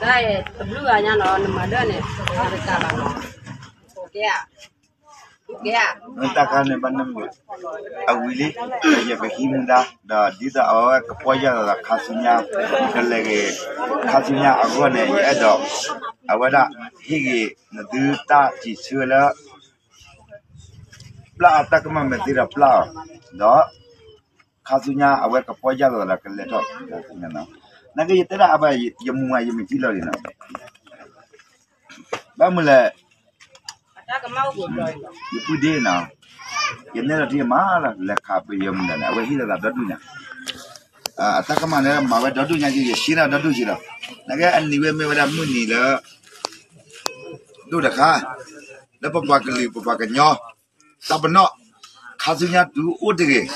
တဘျုးဂၤညါနီၤ နမၤဒၢန့ၣ် တကးဘၣ်နီၤ တၢ်ခါန့ၣ်ဘၣ်န့ၣ် အဝံၤလံ ယကဟံးမူဒါ ဒီးဒ်သိးအဝဲကပီၢ်ယၢ်လီၤသးခါဆူညါ ကလဲၤဂ့ၤ ခါဆူညါအဂီၢ်န့ၣ် ယအဲၣ်ဒိး အဝဲဒၣ်ဟ့ၣ်ဂ့ၤ နသုတၢ်စံးဆၢလၢ ပျၢ်အတၢ်ကမၣ်မ့ၢ်သ့ဒီးပျၢ်အီၤ ဒီး ခါဆူညါအဝဲကပီၢ်ယၢ်လီၤသးဒီးကလဲၤထီၣ် နာ်က့ယတဲဒၣ်အဘၣ် ယမူမးယမ့ၢ်ထံၣ်လီၤလံနီၤ ဘၣ်မနုၤလဲၣ် ယပုၢ်ဒ့နီၤ ယနဲၣ်လီၤထံမးလီၤ လဲၤခးပယီၤမုၢ်ဒီးန့ၣ် အဝဲဟ့ၣ်လီၤသးဒီဒူၣ်ညါ အတၢ်ကမၣ်န့ၣ် မၤဝဲဒီဒူၣ်ညါက့ ယရှင်းလီၤဒီဒူၣ်က့လီၤ နာ်က့အနံၤဝဲမ့ၢ်ဝဲဒၣ်မုၢ်နံၤလၢ ဒိၣ်တခါ လၢပပှၤကလုာ်ပပှၤကညီ တၢ်ပနီၣ် ခါဆူညါတုၤအိၣ်တဂ့ၤ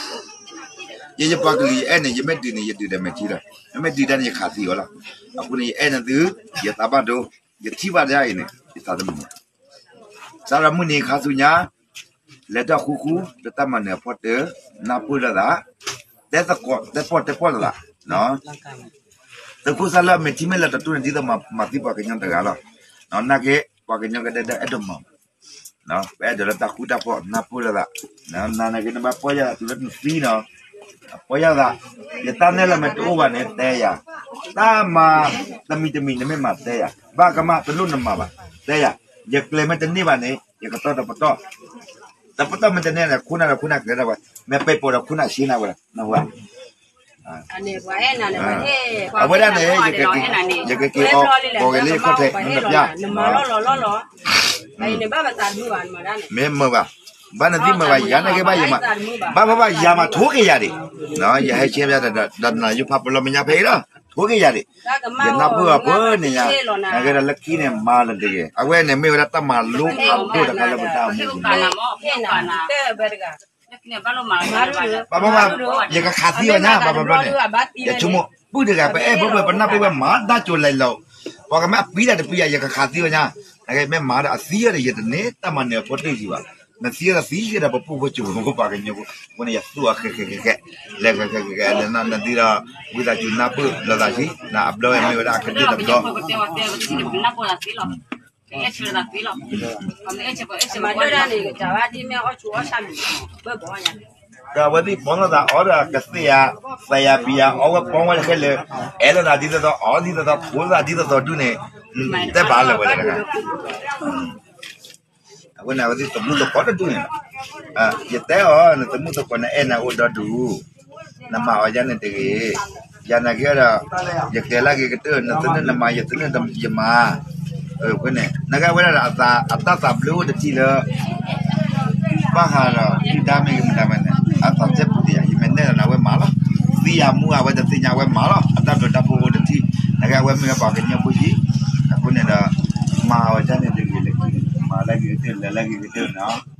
ယယပှၤကလုာ်ယအဲၣ်န့ၣ် ယမ့ၢ်ဒုးန့ၣ် ယဒုးဒီးမဲာ်ထံလီၤ မ့မ့ၢ်ဒုးတၢ်န့ၣ် ယခးသံအီၤလီၤ အဃိန့ၣ် ယအဲၣ်နသု ယသးဘၣ်ဒိ ယထံၣ်ဘၣ်ဒၣ်အံၤန့ၣ် ယသးသမူ စးထီၣ်မုၢ်နံၤခါဆူညါ လဲၤထီၣ်ဃူဃူ လၢတၢ်မၤနၢၤအဖီတၢၣ် နၢ်ပၢၢ်လိာ်သး တဲသကိး တဲပီၣ်တဲပီၣ်လိာ်သး သုးခိၣ်စၢ်လၢအမဲာ်ထံမဲာ်လၢတတူၢ်န့ၣ် ဒ်သိးမၤသံပှၤကညီတဂၤလီၤ နာ်က့ ပှၤကညီကဒဲဒၣ်အဲၣ်ဒိးမၤ ပအဲၣ်ဒိးလၢတၢ်ဃူတၢ်ဖိး နၢ်ပၢၢ်လိာ်သး နာ်က့နဘၣ်ပီၢ်ယၢ်သးတုၤလၢနသံနီၤ ပီၢ်ယၢ်သး ယတၢ်နဲၣ်လီၤမ့ၢ်တအိၣ်ဘၣ်န့ၣ် တဲယၤ တၢ်မၤ တမံၤတမံၤနမ့ၢ်မၤတဲယၤ ဘၣ်ကမၣ်တလိၣ်နမၤဘၣ် တဲယၤ ယကျဲၤမ့ၢ်တန့ၢ်ဘၣ်န့ၣ် ယကတီၢ်တပတီၢ် တပတီၢ်မ့ၢ်တန့ၢ်န့ၣ် ခိၣ်နၢ်ဒီးခိၣ်နၢ်ကျဲၤဒၣ်ဝဲ မ့ၢ်ပဲာ်ပိာ်ဒီးခိၣ်နၢ်ရှဲနၤဝဲ နၢ်ဟူဧါ အဝဲဒၣ်န့ၣ် ယကက့ၤအီၣ်ကီၢ်ဂဲၤလၢယခီၣ်ထံး မ့ၢ်တပျၢ် မ့ၢ်မုာ်ဘၣ် ဘၣ်နသံမုာ်ဘၣ် ယၤနာ်က့ဘၣ်ယမၤ ဘၣ်ဘၣ်ဘၣ် ယၤမၤထိၣ်က့ၤယၤဒံး ယဟဲဆှဲဘၣ်ဒီးနၤယိၤဖးပလီၢ်မဲာ်ညါဖဲအံၤလီၤ ထိၣ်က့ၤယၤဒံး ယနၢ်ပၢၢ်အီၤပှဲၤန့ၣ်ညါ နာ်က့ဒီးလၢခံန့ၣ် မၤလၢတဂ့ၤ အဝဲန့ၣ်မ့ၢ်ဝဲဒၣ်တၢ်မၤလိဖးဒိၣ်တခါလၢပတၢ်အိၣ်မူန့ၣ် ဘၣ်ဘၣ်ဘၣ် ယကခးသံအီၤညါ ဘၣ်ဘျီဘျီန့ၣ် ယဆိကမိၣ် ပုၢ်တဂၤ ပအဲၣ်ဘၣ်ဝဲ ပနၢ်ပၢၢ်ဝဲမၤတၢ်ကၠိလဲၤလီၤ ပှၤကမ့ၢ်အပှံၤတၢ်တပှံၤယၤ ယကခးသံအီၤညါ နာ်က့မ့ၢ်မၤဒီးအသံအီၤဒီး ယတန့ၢ်တၢ်မၤနၢၤအဖိတၢၢ်ယံၤဘၣ် နသံအီၤဒီးသံယၤဒီးပပူၤဖိကၠိဖိပှၤကညီဖိ အဃိန့ၣ် ယသူၣ်အီၤဃဲဃဲဃဲဃဲ လဲၤဃဲဃဲဃဲဃဲ လဲၤနၤနသံဒီး ဝံသးစူၤနၢ်ပၢၢ်လိာ်သးဆံ နအဘျီဝဲမ့ၢ်ဝဲဒၣ်အကတၢၢ်တဘျီ ဒီးအဝဲသ့ၣ်ပီလိာ်သးအီဒီးကသ့ၣ်ယၤ သးယၤဘံယၤ အီဝဲပီဝဲတခဲလၢာ် အဲၣ်လိာ်သးဒ်သိးသိး အီဒ်သိးသိး ထိၣ်လိာ်သးဒ်သိးသိးဒုးန့ၣ် တဲဘၣ်လၢၤဝဲလၢတဂၤ အဃိန့ၣ် အဝဲသ့ၣ်သမူသကိးတဒူၣ်န့ၣ်လီၤ ယတဲအီၤ နသမူသကိးနအဲၣ်နၤအိၣ်ဒီဒူၣ် နမၤအီၤယၤန့ၣ်တဂ့ၤ ယၤနာ်က့ဒီး ယကဲလၢက့ၤကတၢၢ် နသနၢၣ်နမၤ ယသနၢၣ်ယမၤ အဃိန့ၣ် နာ်က့ဝဲဒၣ်ဒီး အတၢ်သးဘျၢအိၣ်တထံၣ်လၢ ဘၣ်ဃးဒီး ဒုၣ်ဒါမ့ၢ်ဂ့ၤမတၤမ့ၢ်ဂ့ၤန့ၣ် အသးစဲဘူးဒံးဧါ, ယမ့ၢ်နဲၣ်လီၤန့ၣ် အဝဲမၤလီၤ. သံယၤမူအဝဲတသ့ၣ်ညါ အဝဲမၤလီၤ. အတၢ်ဘျုးတၢ်ဖှိၣ်အိၣ်တထံၣ်, နကဲအဝဲမ့ၢ်ဝဲပှၤကညီဖိယံၤ, အဃိန့ၣ်ဒီး မၤဝဲဒ်န့ၣ်တဂ့ၤလၢၤ, မၤလၢဂ့ၤကတၢၢ် လဲၤလၢဂ့ၤကတၢၢ်န့ၣ်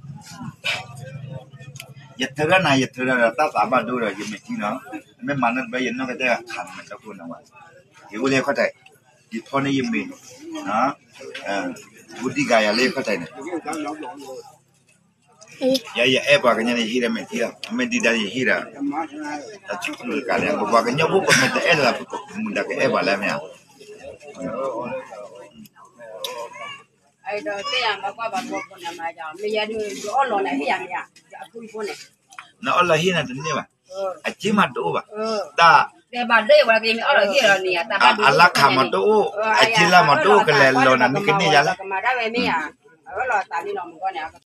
ယထုးထီၣ်နၤ ယထုးထီၣ်ဒီးတၢ်သးဘၣ်ဒိဒီး ယမ့ၢ်ထံနီၤ, မ့ၢ်မၤနီတဘျီ ယနီၢ်ကစၢ်ခးနမဲာ်တီခိၣ်န့ၣ်ဝဲ, ယအိၣ်လၢယခီၣ်ထံး, ယဖီန့ၢ်ယမ့ၢ်, ဘူးဒံၣ်ကၤယၤလၢယခီၣ်ထံးန့ၣ်, ယဲယအဲၣ်ပှၤကညီန့ၣ် ယဟ့ၣ်ဒီးမဲာ်ထံလီၤ, မ့ၢ်ဒုၣ်ဒါန့ၣ် ယဟ့ၣ်ဒီး, တၢ်ဆူၣ်ကလၢကၤန့ၣ် ပပှၤကညီဖိ ပမ့ၢ်တအဲၣ်လၢၤ ပမုၢ်ဒၣ်ကအဲၣ်ပှၤလၢမ့ၢ်ဧါ. နအီၣ်လီၤဟ့ၣ်နၤတန့ၢ်ဘၣ်, အက့မးတအိၣ်ဘၣ်, တၢ်, အလါခးမးတအိၣ်, အက့လါမးတအိၣ် ကလဲၤလီၤနၤန့ၣ်ကန့ၢ်ယၤလၢ